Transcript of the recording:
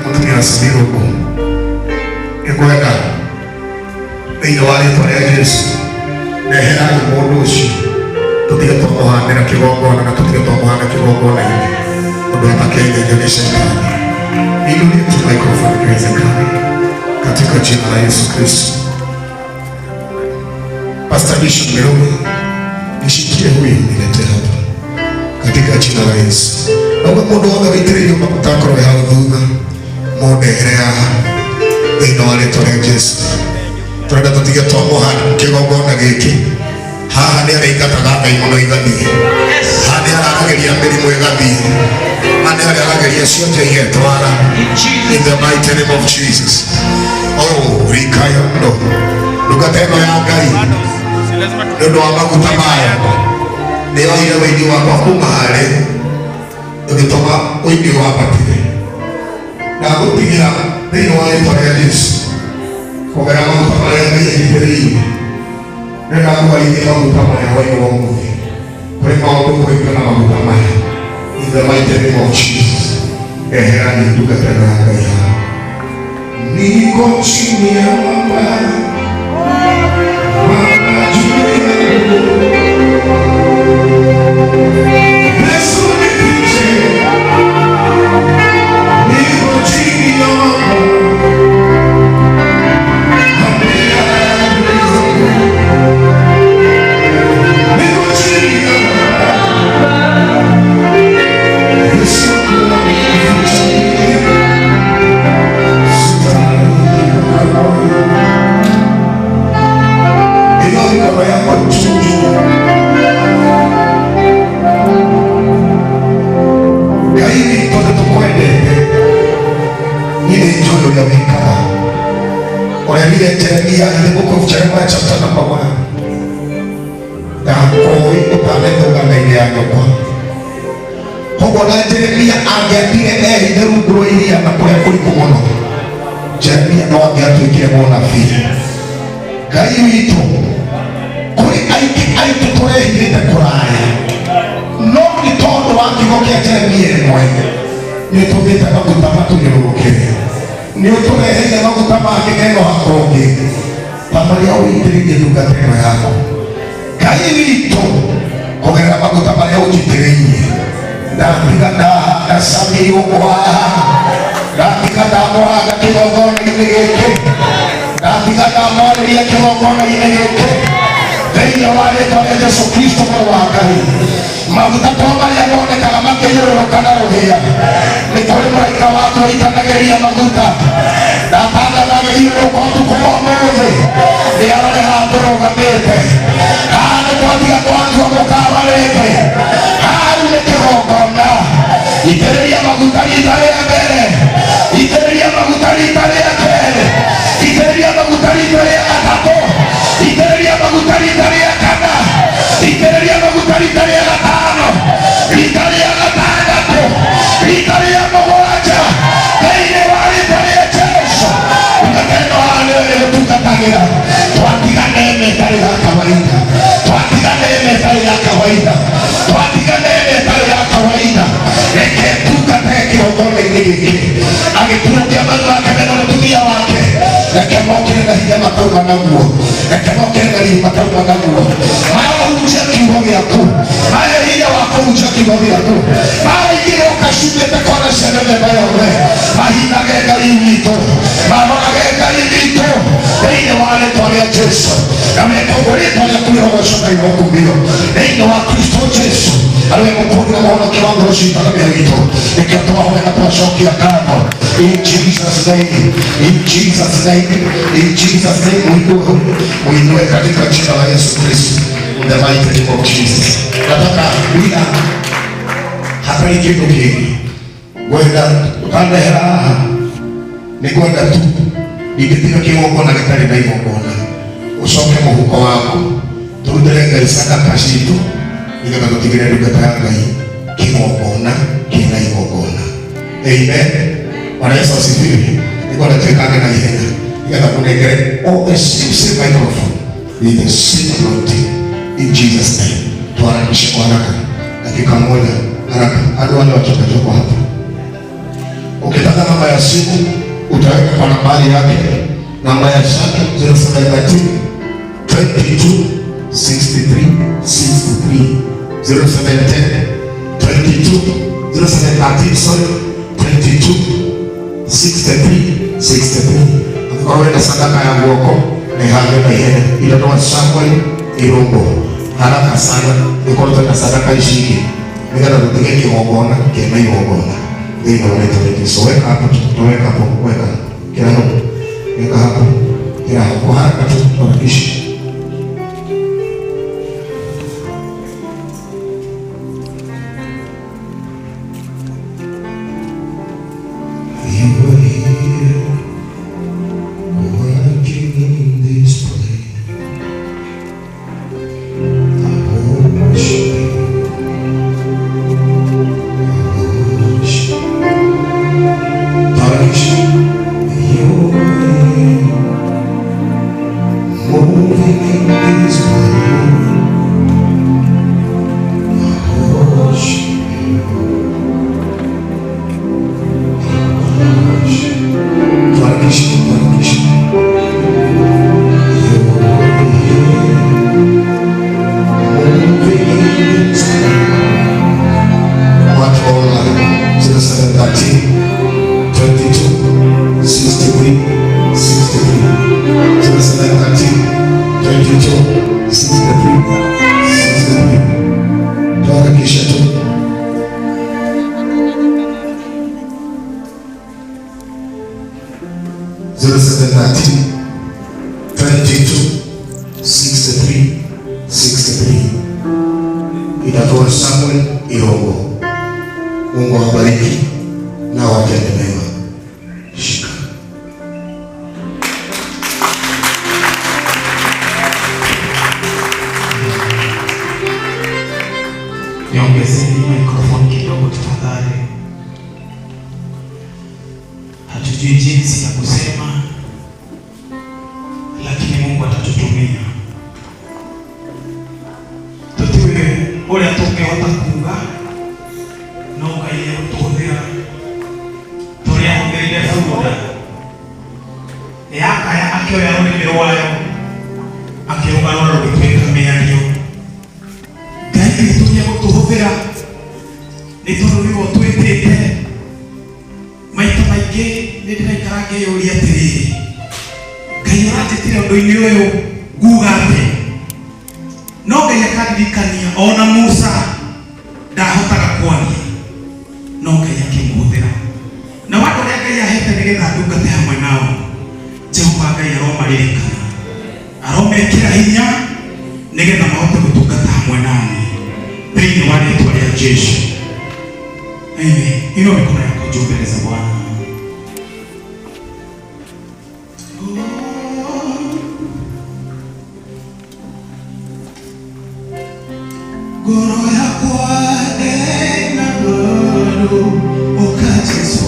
Mũtumia wa Samirugu, nĩngwenda thĩinĩ wa rĩtwa rĩa Jesu ndeherai mũndũ ũcio tũtige twamũhandĩra kĩgongona na tũtige twamũhanda kĩgongona-inĩ ũndũ atakenyenyio nĩ shetani. Inulie tu microphone ikiwezekana, katika jina la Yesu Kristo. Pastor Bishop Mirugi, nishikie huyu niletee hapa katika jina la Yesu. Naomba mũndũ wothe wĩitĩrĩirio maguta akorwo hau thutha mũndehere haha thĩinĩ wa rĩtwa rĩa Jesu. Tũrenda tũtige twamũhanda kĩgongona gĩkĩ haha nĩ arĩingataga ndaimono igathiĩ, haha nĩ araragĩria mĩrimũ ĩgathiĩ, haha nĩ araragĩria cionje igetwara. In the mighty name of Jesus. Oh, rikayondo ndungata ĩno ya Ngai nĩ ũndũ wa maguta maya nĩ yoire wĩini wakwa kuma harĩ ũgĩtũma ũini wambatire ndagũtigĩra thĩinĩ wa rĩtwa rĩa Jesu kũgerera maguta marĩa Ngai aitĩrĩirie nĩ ndakũgarithia maguta maya hwainĩ wa ũmũthĩ kũrĩ maũndũ kũhinga na maguta maya. In the mighty name of Jesus, eherani ndungata ĩno ya Ngai haha. Niko chini ya mwamba, mwamba juu yangu. Yesu nifiche, niko chini ya mwamba, ambia adui zangu. Niko chini ya mwamba, Yesu nifiche, sitaanguka kamwe. Inua mikono yako juu juu. Ngai witũ nĩ tũkwendete. Niĩ nĩ njũĩ ũrĩa wĩkaga. Ũrerire Jeremia in the book of Jeremiah chapter number 1, ndakũĩ ũtanethũngana-inĩ ya nyũkwa. Koguo na Jeremia angĩathiire ehithe rungu rwa iria na kũrĩa kũriku mũno, Jeremia no angĩatuĩkire mũnabii. Ngai witũ, kũrĩ aingĩ aitũ tũrehithĩte kũraya, no nĩ tondũ wa kiugo kĩa Jeremia ĩmwe nĩ ũtũmĩte maguta matũnyũrũrũkĩre, nĩ ũtũreheire maguta mangĩ mena ũhako ũngĩ ta marĩa ũitĩrĩirie ndungata ĩno yaku. Ngai witũ, kũgerera maguta marĩa ũnjitĩrĩirie, ndatiga ndahanda Samiri gũkũ haha, ndatiga ndamũhanda kĩgongona-inĩ gĩkĩ, ndatiga ndamwarĩria kĩgongona-inĩ gĩkĩ thĩinĩ wa rĩtwa rĩa Jesu Kristo mũrũ wa Ngai. Maguta to marĩa monekaga makĩnyũrũrũka na rũhĩa, nĩ kũrĩ mũraika waku ũitanagĩrĩria maguta ndatangatha gĩthiũrũrũka ũtukũ wa ũmũthĩ nĩ arore haha tũrũgamĩte haha nĩ twatiga twatua mũkawa rĩngĩ hau nĩ kĩgongona. Itĩrĩria maguta rita rĩa mbere, itĩrĩria maguta rita rĩa kerĩ, itĩrĩria maguta rita rĩa gatatũ, itĩrĩria maguta rita rĩa kana, itĩrĩria maguta rita rĩa gatano, rita rĩa gatandatũ, rita rĩa mũgwanja, thĩinĩ wa rĩtwa rĩa Jesu. Ndungata ĩno haha nĩyo ĩgũtungatagĩra. Twatiga neema ĩtarĩ ya kawaida, twatiga neema ĩtarĩ ya kawaida, twatiga neema ĩtarĩ ya kawaida. Reke tungatage kĩgongona-inĩ gĩkĩ agĩturũkia maru make mena mũtumia wake. Reke mokĩre na hinya matauma naguo, reke mokĩre na riri matauma naguo, mahunjia kiugo gĩaku, mahe hinya wa kũhunjia kiugo gĩaku, maingĩre ũkacumĩte kona cia mĩthemba yothe, mahinage Ngai witũ, marorage Ngai witũ thĩinĩ wa rĩtwa rĩa Jesu, na mekũguo rĩtwa rĩaku rĩrogocwo na rĩrokumio thĩinĩ wa Kristo Jesu arĩwe mũkũũri na mũhonokia wa ngoro citũ na mĩoyo itũ. Nĩkĩo twahoya na twacokia ngatho in Jesus name, in Jesus name, in Jesus name. Uinue, uinue katika jina la Yesu Kristo, in the mighty name of Jesus. Nataka bila hatarĩ kĩndũ kĩngĩ ngwenda ũkandehera haha, nĩ ngwenda tu ndingĩtiga kĩgongona gĩtarĩ na igongona. Ũcoke mũhuko waku tũrutĩre Ngai sadaka citũ nĩgetha tũtigĩre ndungata ya Ngai kĩgongona kĩna igongona. Amen. Bwana Yesu asifiwe. Nĩngwenda twĩkange na ihenya nĩgetha kũnengere all the same microphone with the same anointing in Jesus name. Tuharakishe kwa haraka, dakika moja haraka. Hadi wale wachokachoko hapa. Ukitaka namba ya simu utaweka kwa nambari yake, namba ya shaka 0713 22 63 63 0710 22 0713 sorry 22 63 63. Angĩkorwo wĩna sadaka ya guoko nĩ harĩ na ihenya. Itatoa Samuel Irungu haraka sana nĩkorwo twĩna sadaka ici ingĩ nĩgetha tũtige kĩgongona kĩna igongona thĩinĩ wa rĩtwa rĩa Jesũ. Weka hapo tu, weka hapo, weka kila hapo, weka hapo, kila hapo, haraka tu tuharakishe. You were here, working in this place. I worship you. I worship. Tuharakishe. You were here, moving in this place. I worship you. I worship. Tuharakishe, tuharakishe. You were here, moving in this place. Watu wa online 0713 22 63 63 0713 22 63 63. Tuharakishe tu. 0713 22 63 63. Itatoa Samuel Irongo. Mungu awabariki na watende mema. Shika. Niongezeni microphone kidogo tafadhali. Hatujui jinsi ya kusema, lakini Mungu atatutumia. Tutiwe uria tungihota kuga, no Ngai egũtũhũthĩra turia ahũthĩrire bunda yakaya, akĩoya rũrĩmĩ rwayo akĩrũgarũra rũgĩtuĩka mĩario. Ngai witũ nĩegũtũhũthĩra nĩ tondũ nĩwe ũtwĩtĩte. Maita maingĩ nĩ ndĩraikara ngĩyũria atĩrĩrĩ, Ngai ũranjĩtire ũndũ-inĩ ũyũ, nguga atĩ no Ngai akandirikania ona Musa ndahotaga kwaria, no Ngai akĩmũhũthĩra. Na wandũ arĩa Ngai ahete nĩgetha ndungate hamwe nao, Jehova Ngai aromaririkana, aromekĩra hinya nĩgetha mahote gũtungata hamwe nani thĩinĩ wa rĩtwa rĩa Jesu. Amen. Inua mikono yako juu mbele za Bwana. Ngoro yakwa ĩna ngoro, ũka Jesu.